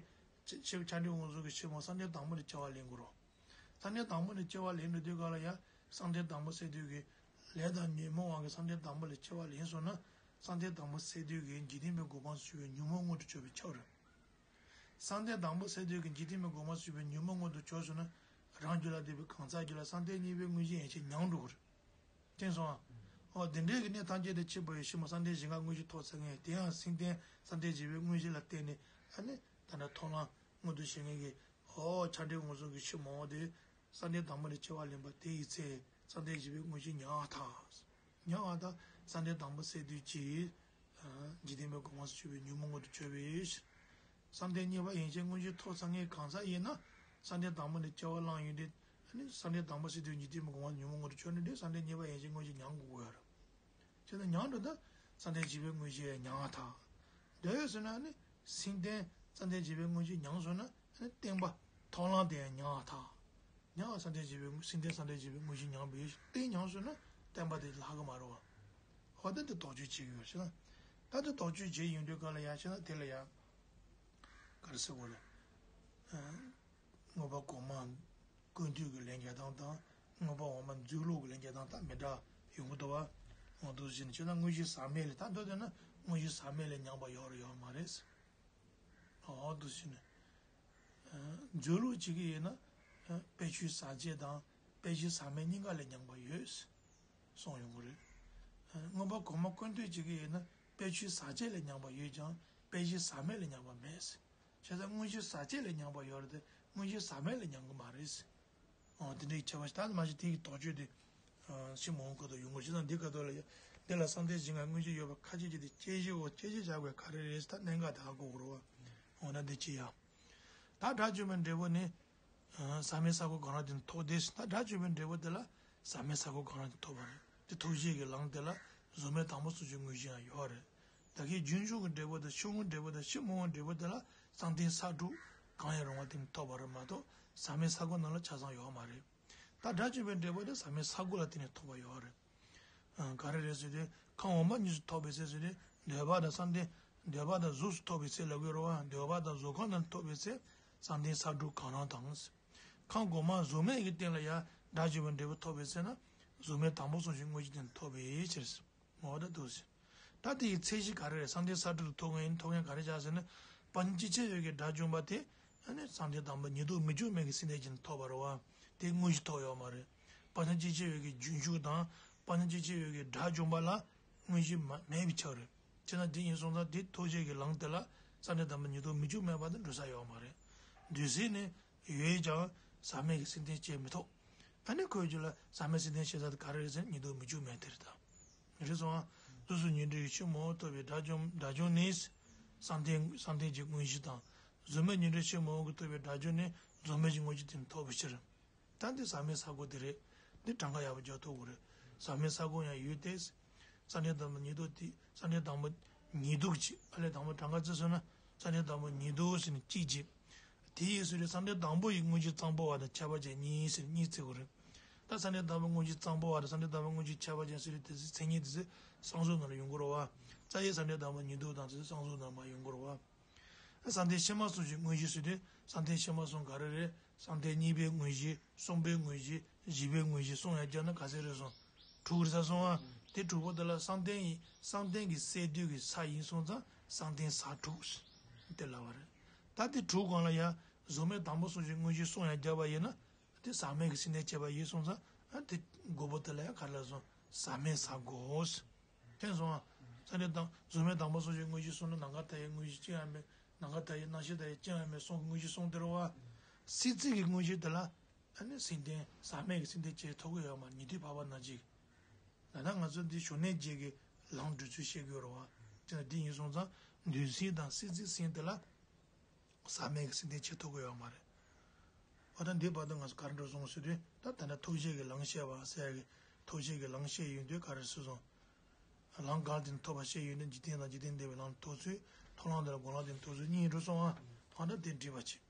ཆ་ཆ་ཆགས་འདྲེན་མངོན་སུམ་གྱི་ཤི་མ་འོང་བསམ་གཏན་དང་པོ་ནས་སྐྱེ་བ་ལེན་དགོས་རེད། བསམ་གཏན་དང་པོ་ནས་སྐྱེ་བ་ལེན་འགྲོ་དུས་ག་ལ་ཡང་བསམ་གཏན་དང་པོ་སད་དུས་ཀྱི་ལས་དང་ཉོན་མོངས་དབང་གིས་བསམ་གཏན་དང་པོ་ལས་སྐྱེ་བ་ལེན་སོང་ན་བསམ་གཏན་དང་པོ་སད་དུས་ཀྱི་འཇིག་རྟེན་པའི་གོ་འཕང་སུ་ཞུགས་པའི་ཉོན་མོངས་མངོན་དུ་གྱུར་པས་ཁྱབ་རེད། བསམ་གཏན་དང་པོ་སད་དུས་ཀྱི་འཇིག་རྟེན་པའི་གོ་འཕང་སུ་ཞུགས་པའི་ཉོན་མོངས་མངོན་དུ་གྱུར་སོང་ན་རང་རྒྱུད་ལ་ལྡན་པའི་གང་ཟག་རྒྱུད་ལ་བསམ་གཏན་གཉིས་པའི་དངོས་གཞི་ཡན་ཆད་ཉམས་འགྲོ་གི་རེད། དེ་སོང་ཨ། འོ་དེ་འདྲའི་གི་གནས་ཐམས་ཅད་དུ་འཆི་འཕོ་བའི་ཤི་མ་འོང་བསམ་གཏན་གཞན་དགའི་དངོས་གཞི་ཐོབ་ཚར་མཁན་དེ་ཡང་སེམས་རྟེན་བསམ་གཏན་བཞི་པའི་དངོས་གཞི་ལ་བརྟེན་ནས་ཨ་ནི་ད་ལྟ་ཐོབ་ལམ་མངོན་དུ་བྱེད་མཁན་གྱི་ཨོ་ཆགས་འདྲེན་མངོན་སུམ་གྱི་ཤི་མ་འོང་དེ། བསམ་གཏན་དང་པོ་ནས་སྐྱེ་བ་ལེན་པ་དེ་ཡི་ཚེ་བསམ་གཏན་བཞི་པའི་དངོས་གཞི་ཉམས་པར་ཐལ། ཉམས་པར་ཐལ། བསམ་གཏན་དང་པོ་སད་དུས་ཀྱི་འཇིག་རྟེན་པའི་གོ་འཕང་སུ་ཞུགས་པའི་ཉོན་མོངས་མངོན་དུ་གྱུར་པའི་ཕྱིར། བསམ་གཏན་གཉིས་པ་ཡན་ཆད་དངོས་གཞི་ཐོབ་ཚར་མཁན་གང་ཟག་ཡིན་ན་བསམ་གཏན་དང་པོ་ནས་སྐྱེ་བ་བླངས་ཡོང་དུས་ཨ་ནི་བསམ་གཏན་དང་པོ་སད་དུས་འཇིག་རྟེན་པའི་གོ་འཕང་ཉོན་མོངས་མངོན་དུ་གྱུར་ནས་དེ་བསམ་གཏན་གཉིས་པ་ཡན་ཆད་དངོས་གཞི་ཉམས་དགོས་ཀྱི་ཡོད་རེད། བྱས་ན་ཉམས་འགྲོ་ད་བསམ་གཏན་བཞི་པའི་དངོས་གཞི་ཉམས་པར་ཐལ། འདོད་ཡོད་ཟེར་ན་ནི་སེམས་རྟེན་བསམ་གཏན་བཞི་པའི་དངོས་གཞི་ཉམས་སོང་ན་ནི་བརྟེན་པ་ཐོབ་ལམ་དེ་ཡང་ཉམས་པར་ཐལ། ཉམས་པ་བསམ་གཏན་བཞི་པའི་སེམས་རྟེན་བསམ་གཏན་བཞི་པའི་དངོས་གཞི་ཉམས་པའི་བརྟེན་ཉམས་སོང་ན་བརྟེན་པ་དེ་ལྷག་གི་མ་རེད་བ། འོ་ད་དེ་དོགས་གཅོད་བྱེད་ཀྱི་ཡོད་ཟེར་ན། ད་དེ་དོགས་གཅོད་བྱེད་ཡོང་དུས་ག་ལ་ཡང་ཟེར་ན་དེ་ལ་ཡང་། ག་རེ་ཟེར་དགོས་རེད། མངོན་པ་གོང་མ་ཀུན་བཏུས་ཀྱི་ལན་རྒྱག་སྟངས་དང་མངོན་པ་འོག་མ་མཛོད་ལུགས་ཀྱི་ལན་རྒྱག་སྟངས་དང་མི་འདྲ་ཡོང་གི་འདུག་བ། འོ་འདུག་ཟེར་ནས་བྱས་ན་དངོས་གཞི་ཟག་མེད་ལས་ད་འདོད་དེ་ན་དངོས་གཞི་ཟག་མེད་ལས་ཉམས་པ་ཡོད་རེད་ཡོད་མ་རེད། འོ་འདུག་ཟེར་ནས། མཛོད་ལུགས་བྱེད་ཀྱི་ཡིན་ན། དཔེ་ཆོས་ཟག་བཅས་དང་དཔེ་གཞི་ཟག་མེད་གཉིས་ཀ་ལས་ཉམས་པ་ཡོད། གསུངས་ཡོང་གི་རེད། མངོན་པ་གོང་མ་ཀུན་བཏུས་བྱེད་ཀྱི་ཡིན་ན་དཔེ་ཆོས་ཟག་བཅས་ལས་ཉམས་པ་ཡོད་ཀྱང་དཔེ་གཞི་ཟག་མེད་ལས་ཉམས་པ་མེད། བྱས་ཙང་དངོས་གཞི་ཟག་བཅས་ལས་ཉམས་པ་ཡོད་རེད་དེ་དངོས་གཞི་ཟག་མེད་ལས་ཉམས་ཀྱི་མ་རེད། འོ་དེ་འདྲའི་ཁྱད་པར་ཞིག་ད་མ་གཞི་དེ་གི་དོགས་གཅོད་དེ། ཤི་མ་འོང་ཁ་ཐུག་ཡོང་གི་རེད། བྱས་ཙང་འདི་ཁ་ཐུག་ལ་ཡ། འདི་ལ་བསམ་གཏན་བཞི་ལྔའི་དངོས་གཞི་ཡོད་པ་ཁ་ཅིག་ཅིག་དེ་དཔྱད་གཞི་འོ་དཔྱད་གཞི་བཞག་དགོས་ག་རེ་རེད་ད་གནད་འགག་དེ་ཧ་གོ་དགོས་རེད་བ། འོ་ན་འདི་ཅི་ཡ། ད་དགྲ་བཅོམ་པའི་འབྲས་བུ་ནི། ཟག་མེད་ས་རྒོད་གང་རུང་དེ་ནི་ཐོབ་སྟེ། ད་དགྲ་བཅོམ་པའི་འབྲས་བུ་དེ་ལ་ཟག་མེད་ས་རྒོད་གང་རུང་དེ་ཐོབ་པ་རེད། དེ་ཐོབ་བྱེད་ཀྱི་ལམ་དེ་ལ་གཟུགས་མེད་དང་པོ་གསུམ་གྱི་དངོས་གཞི་ཡང་ཡོད་རེད། ད་གིན་རྒྱུན་ཞུགས་ཀྱི་འབྲས་བུ་དང་ཤི་བའི་འབྲས་བུ་དང་ཤི་མ་འོངས་འབྲས་བུ་དེ་ལ་བསམ་གཏན་ས་དྲུག་གང་ཡང་རུང་བ་དེ་ནི་ཐོབ་པ་རེད་མ་གཏོགས་ཟག་མེད་ས་རྒོད་ནང་ལ་ཆ་ཚང་ཡོད་མ་རེད། ད་དགྲ་བཅོམ་པའི་འབྲས་བུ་དེ་ཟག་མེད་ས་རྒོད་ལ་བརྟེན་ནས་ཐོབ་པ་ཡོད་རེད། ག་རེ་རེད་ཟེར་དུས་ཁམས་འོག་མ་གཉིས་སུ་ཐོབ་པའི་ཚེ་ཟེར་དུས་འདོད་པ་དང་བསམ་གཏན་འདོད་པ་དང་གཟུགས་སུ་ཐོབ་པའི་ཚེ་ལབ་ཀྱི་རེད་བ། འདོད་པ་དང་གཟུགས་ཁམས་ནང་ཐོབ་པའི་ཚེ་བསམ་གཏན་ས་དྲུག་གང་རུང་དང་། ཁམས་གོང་མ་གཟུགས་མེད་ཀྱི་སྟེང་ལ་ཡང་དགྲ་བཅོམ་པའི་འབྲས་བུ་ཐོབ་པའི་ཚེ་ན་གཟུགས་མེད་དང་པོ་གསུམ་གྱི་དངོས་གཞི་དེ་ཐོབ་པའི་ཕྱིར། འོ་ད་འདུག་ཟེར། ད་དེ་ཡི་ཚད་གཞི་ག་རེ་རེད། བསམ་གཏན་ས་དྲུག་ཐོབ་མཁན་ཡིན་ཐོབ་མཁན་ག་རེ་བྱ་ཟེར་ན། བ་ཉིད་ཅན་ཤེས་ཡོད་ཀྱི་དགྲ་བཅོམ་པ་དེ། ཨ་ནི་བསམ་གཏན་དང་པོ་ཉིད་སྡུག་མི་འཇུག་མེད་ཀྱི་སེམས་རྟེན་ཅན་ཐོབ་པ་རེད་བ། དེ་དངོས་གཞི་ཐོབ་ཡོད་མ་རེད། བ་ཉིད་ཅན་ཤེས་ཡོད་ཀྱི་རྒྱུན་ཞུགས་དང་བ་ཉིད་ཅན་ཤེས་ཡོད་ཀྱི་དགྲ་བཅོམ་པ་ལ་དངོས་གཞི་མ་མེད་པའི་ཆ་རེད། བྱས་ན་དེ་ཡིན་སོང་ཙང་དེ་ཐོབ་བྱེད་ཀྱི་ལམ་དེ་ལ་བསམ་གཏན་དང་པོ་ཉིད་སྡུག་མི་འཇུག་མེད་པ་དེ་འགྲོ་ས་ཡོད་མ་རེད། འདུས་བྱས་ནི། ཡོད་ཀྱང་ཟག་མེད་ཀྱི་སེམས་རྟེན་སྐྱེ་མི་ཐུབ། ཨ་ནི་ཁོའི་རྒྱུད་ལ་ཟག་མེད་སེམས་རྟེན་ཤེས་ས་དེ་ག་རེ་རེད་ཟེར་ན་ཉིད་སྡུག་མི་འཇུག་མེད་དེ་རེད་ད། རེད་སོང་ཨ། གཟུགས་སུ་ཉོན་སྒྲིབ་ཀྱིས་ཤི་མ་འོངས་ཐོབ་པའི་དགྲ་བཅོམ་དགྲ་བཅོམ་ནི། བསམ་གཏན་བསམ་གཏན་གྱི་དངོས་གཞི་དང་། གཟུགས་མེད་ཉོན་སྒྲིབ་ཀྱིས་ཤི་མ་འོངས་ཀྱི་ཐོབ་པའི་དགྲ་བཅོམ་ནི་གཟུགས་མེད་ཀྱི་དངོས་གཞི་དེ་ཐོབ་པའི་ཕྱིར། ད་འདི་ཟག་མེད་ས་རྒོད་དེ་རེད། འདི་གྲངས་ཀ་ཡག་པོ་རྒྱག་ཐུབ་དགོས་རེད། ཟག་མེད་ས་རྒོད་ཡང་ཡོད་དེ། བསམ་གཏན་དང་པོ་ཉིད་སྡུག་དེ་བསམ་གཏན་དང་པོ་ཉིད་སྡུག་ཅིག་ཨ་ལས་དང་པོ་གྲངས་ཀ་བརྩི་སོང་ན་བསམ་གཏན་དང་པོ་ཉིད་སྡུག་ཟེར་ནས་གཅིག་བྱས། དེ་ཡི་སུ་རེད་བསམ་གཏན་དང་པོ་ཡི་དངོས་གཞི་གཙང་པོ་བ་དང་ཁྱབ་པ་ཅན་གཉིས་ཟེར་གཉིས་བརྩི་དགོས་རེད། ད་བསམ་གཏན་དང་པོ་དངོས་གཞི་གཙང་པོ་བ་དང་བསམ་གཏན་དང་པོ་དངོས་གཞི་ཁྱབ་པ་ཅན་ཟེར་དེ་ཚོའི་མཚན་ཉིད་དེ་ཚོ་གསང་གསུམ་ནང་ལ་ཡོང་གི་རེད་བ། རྩ་བའི་བསམ་གཏན་དང་པོ་ཉིད་སྡུག་དང་དེ་ཚོ་གསང་གསུམ་ནང་མ་ཡོང་གི་རེད་བ། བསམ་གཏན་ཕྱི་མ་གསུམ་གྱི་དངོས་གཞི་ཟེར་དུས་བསམ་གཏན་ཕྱི་མ་གསུམ་ག་རེ་རེད། བསམ་གཏན་གཉིས་པའི་དངོས་གཞི། གསུམ་པའི་དངོས་གཞི། བཞི་པའི་དངོས་གཞི་གསུམ་ཡར་བརྒྱབ་ན་ག་ཚོད་རེད་སོང་། དྲུག་རེད་ས་སོང་ཨ། དེ་དྲུག་པོ་དེ་ལ་བསམ་གཏན་ཡིན་བསམ་གཏན་གྱི་སས་བསྡུས་ཀྱི་ས་ཡིན་སོང་ཙང་བསམ་གཏན་ས་དྲུག་དེ་ལབ་པ་རེད། ད་དེ་དྲུག་སྒང་ལ་ཡང་གཟུགས་མེད་དང་པོ་གསུམ་གྱི་དངོས་གཞི་གསུམ་ཡར་བརྒྱབ་པ་ཡིན་ན། དེ་ཟག་མེད་ཀྱི་སེམས་རྟེན་བྱས་པ་ཡིན་སོང་ཙང་ ཨ་དེ་དགུ་པོ་དེ་ལ་ཡང་ག་རེ་ལབ་སོང་། ཟག་མེད་ཟ་དགོས། དེ་སོང་ཨ། ས་ནི་དང་གཟུགས་མེད་དྭངས་པ་སོགས་ཀྱི་དངོས་གཞི་གསུམ་ལ་ནམ་མཁའ་མཐའ་ཡས་དངོས་གཞི་ཅི་ཡང་མེད། ནམ་མཁའ་མཐའ་ཡས་རྣམ་ཤེས་མཐའ་ཡས་ཅི་ཡང་མེད་གསུང་གི་དངོས་གཞི་གསུམ་དེ་རེད་བ། སྲིད་རྩེ་གི་དངོས་གཞི་དེ་ལ་ཨ་ནི་སེམས་ལྡན་ཟག་མེད་ཀྱི་སེམས་ལྡན་བྱེད་ཐུབ་ཀྱི་ཡོད་མ་རེད། ཉན་ཐོས་འཕགས་པ་རྣམས་ཀྱིས། ད་ལྟ་ང་ཚོ་འདི་ཞུགས་གནས་བརྒྱད་ཀྱི་ལམ་བགྲོད་ཚུལ་བཤད་དགོས་རེད་བ། དེ་ནི་འདི་ཡིན་སོང་ཙང་འདུལ་སེམས་དང་སྲིད་རྩེའི་སེམས་དེ་ལ་ཟག་མེད་ཀྱི་སེམས་ལྡན་བྱེད་ཐུབ་ཀྱི་ཡོད་མ་རེད། འོ་ད་འདི་བར་དུ་ང་ཚོ་ག་རེ་འགྲོ་སོང་ཟེར་དུས་ད་ད་ལྟ་ཐུགས་བཞེད་ཀྱི་ལམ་བཤད་པ་ཟེར་ཡ་གི་ཐུགས་བཞེད་ཀྱི་ལམ་བཤད་ཡོང་དུས་ག་རེ་ཟེར་སོང་། ལམ་གང་དེ་ནས་ཐོབ་པ་བཤད་ཡོང་དུས་འཇིག་རྟེན་དང་འཇིག་རྟེན་འདས་པའི་ལམ་ཐོབ་ཚུལ། མཐོང་ལམ་དེ་ལ་སྒོམ་ལམ་དེ་ཐོབ་ཚུལ་གཉིས་འགྲོ་སོང་ཨ། ད་ལྟ་དེ་འགྲིག་པ་བྱེད།